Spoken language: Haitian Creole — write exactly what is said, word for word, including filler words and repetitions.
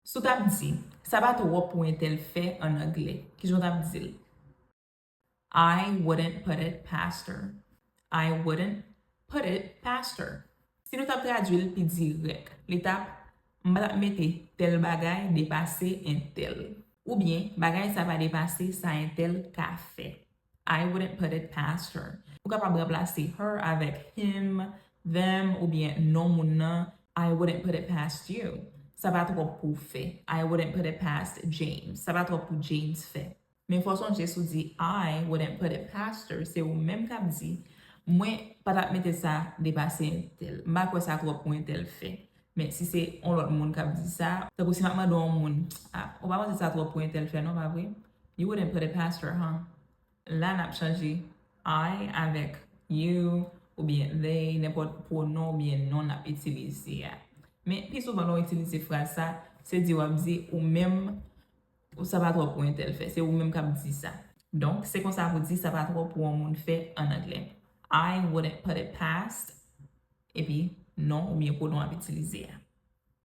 Si w t ap di, sa pa twòp pou entèl fè ann anglè, kijan w t ap di l? I wouldn't put it past her. I wouldn't put it past her. Si nou t ap tradui l pi dirèk, li t ap, m pa t ap mete tèl bagay depase entèl. Oubyen, bagay sa pa depase sa entèl ka fè. I wouldn't put it past her. Ou kapab ranplase her avèk him, them, oubyen non moun nan. I wouldn't put it past you. Sa pa twòp pou w fè. I wouldn't put it past James. Sa pa twòp pou James fè. Men fò w sonje si w di I wouldn't put it past her, se ou menm k ap di, mwen pa t ap mete sa depase entèl. M pa kwè sa twòp pou entèl fè. Men si se yon lòt moun k ap di sa, tankou si m ap mande yon moun, ah, ou pa panse sa twòp pou entèl fè non, pa vre? You wouldn't put it past her, huh? La n ap chanje I avèk you oubyen they, nenpòt pwonon oubyen non n ap itilize a. Men pi souvan lè w itilize fraz sa, se di w ap di ou menm, ou sa pa twòp pou entèl fè, se ou menm k ap di sa. Donk, se konsa pou di sa pa twòp pou yon moun fè ann anglè. I wouldn't put it past, epi non oubyen pwonon w ap itilize a.